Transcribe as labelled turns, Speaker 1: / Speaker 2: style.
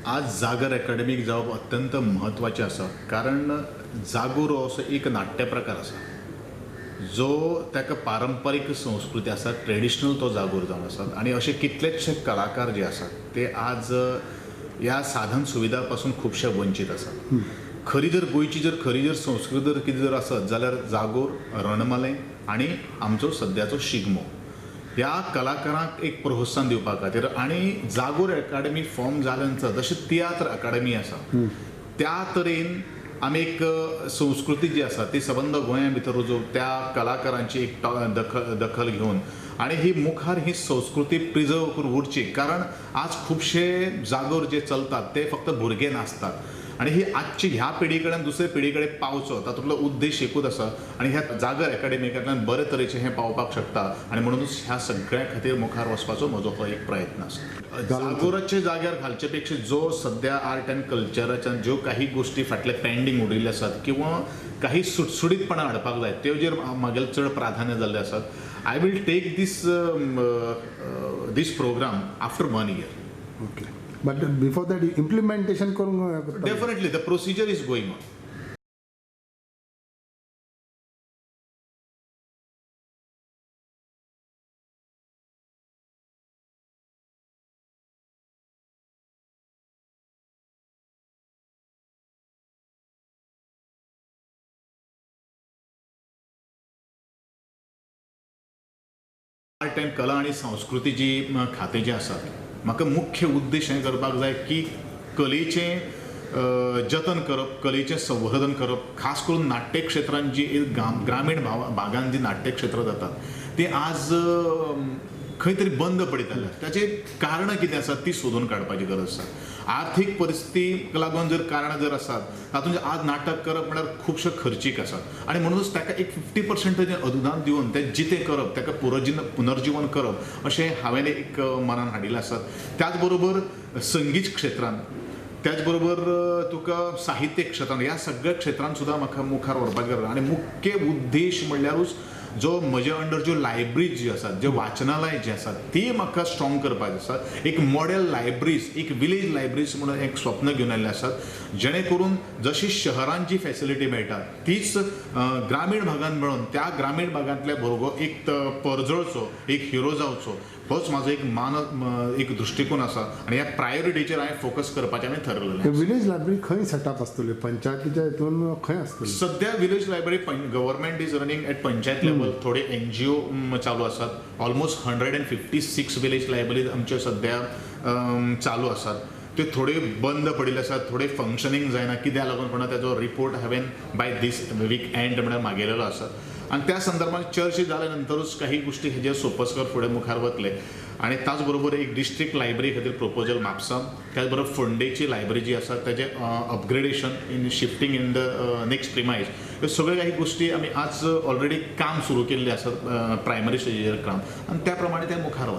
Speaker 1: आज जागर अकॅडमीक जावप अत्यंत म्हत्वाचें आसा, कारण जागोर हो असो एक नाट्य प्रकार आसा जो ताका पारंपारीक संस्कृती आसा, ट्रेडिशनल तो जागोर जावन आसा. आनी अशे कितलेशे कलाकार जे आसात ते आज ह्या साधन सुविधा पासून खुबशे वंचीत आसात. खरी जर गोंयची जर खरी जर संस्कृती जर कितें जर आसत जाल्यार जागोर, रणमालें आनी आमचो सद्याचो शिगमो ह्या कलाकारांक एक प्रोत्साहन दिवपा खातीर. आनी जागोर अकाडमी फॉर्म जाल्या नंतर जशें तियात्र अकाडमी आसा त्या तरेन आमी एक संस्कृती जी आसा ती सबंद गोंया भितर रुजोवन त्या कलाकारांची एक दखल घेवन आनी ही मुखार ही संस्कृती प्रिजर्व करून उरची. कारण आज खुबशे जागोर जे चलतात ते फक्त भुरगे नाचतात आनी ही आजची ह्या पिढी कडेन दुसरे पिढी कडेन पावचो तातूंतलो उद्देश एकूच आसा. आनी ह्या जागर अकाडमींतल्यान बरे तरेचें हें पावपाक शकता आनी म्हणूनच ह्या सगळ्या खातीर मुखार वचपाचो म्हजो हो एक प्रयत्न आसा. जागोराच्या जाग्यार घालचे पेक्षा जो सद्या आर्ट अँड कल्चराच्या ज्यो काही गोश्टी फाटले पेंडींग उरिल्ले आसात किंवा काही सुटसुटीतपणा हाडपाक जाय तेजेर म्हागेलें चड प्राधान्य जाल्लें आसात. I will take this this program after 1 year.
Speaker 2: Okay, but before that implementation करूंक.
Speaker 1: Definitely the procedure is going on. Art and कला आनी संस्कृती जी खातें जें आसात म्हाका मुख्य उद्देश हें करपाक जाय की कलेचें जतन करप, कलेचें संवर्धन करप, खास करून नाट्य क्षेत्रांत जी ग्रामीण भागांत जी नाट्य क्षेत्रां जातात ती आज खंय तरी बंद पडित जाल्या ताचें कारणां कितें आसा ती सोदून काडपाची गरज आसा. आर्थीक परिस्थितीक लागून जर कारणां जर आसात तातूंत आज नाटक करप म्हळ्यार खुबशे खर्चीक आसात आनी म्हणूनच ताका एक 50% अनुदान दिवन तें जितें करप, ताका पुनर्जीवन करप अशें हांवें एक मनान हाडिल्लें आसात. त्याच बरोबर संगीत क्षेत्रांत, त्याच बरोबर तुका साहित्य क्षेत्रांत, ह्या सगळ्या क्षेत्रांत सुद्दां म्हाका मुखार व्हरपाक गरज. आनी मुख्य उद्देश म्हणल्यारूच जो म्हजे अंडर ज्यो लायब्ररीज ज्यो आसात, ज्यो वाचनालय जे आसात ती म्हाका स्ट्रॉंग करपाची आसात. एक मॉडेल लायब्ररीज, एक विलेज लायब्ररीज म्हणून एक स्वप्न घेवन आयिल्ले आसात जेणे करून जशी शहरांत जी फॅसिलिटी मेळटा तीच ग्रामीण भागांत मेळून त्या ग्रामीण भागांतल्या भुरगो एक परजळचो, एक हिरो जावचो, होच म्हाजो एक एक दृश्टिकोन आसा आनी ह्या प्रायोरिटीचेर हांवें फोकस करपाचें हांवें थरयलें.
Speaker 2: विलेज लायब्ररी खंय सेटअप आसतली? पंचायतीच्या हितून खंय आसतली?
Speaker 1: सद्या village library government is running at panchayat level, थोडे NGO चालू आसात. ऑलमोस्ट 156 विलेज लायब्ररीज आमच्यो सद्या चालू आसात. ते थोडे बंद पडिल्ले आसात, थोडे फंक्शनींग जायना, कित्याक लागून म्हणून ताजो रिपोर्ट हांवें बाय दीस वीक एंड म्हळ्यार मागयलेलो आसा. आनी त्या संदर्भात चर्चा जाल्या नंतरूच काही गोश्टी हेजेर सोपस्कर फुडें मुखार वतले. आनी त्याच बरोबर एक डिस्ट्रिक्ट लायब्ररी खातीर प्रपोजल म्हापसा, त्याच बरोबर फोंडेची लायब्ररी जी आसा ताजें upgradation in shifting in the next premise, ह्यो सगळ्यो काही गोश्टी आमी आज ऑलरेडी काम सुरू केल्लें आसा, प्रायमरी स्टेजीचेर काम, आनी त्या प्रमाणे तें मुखार वता.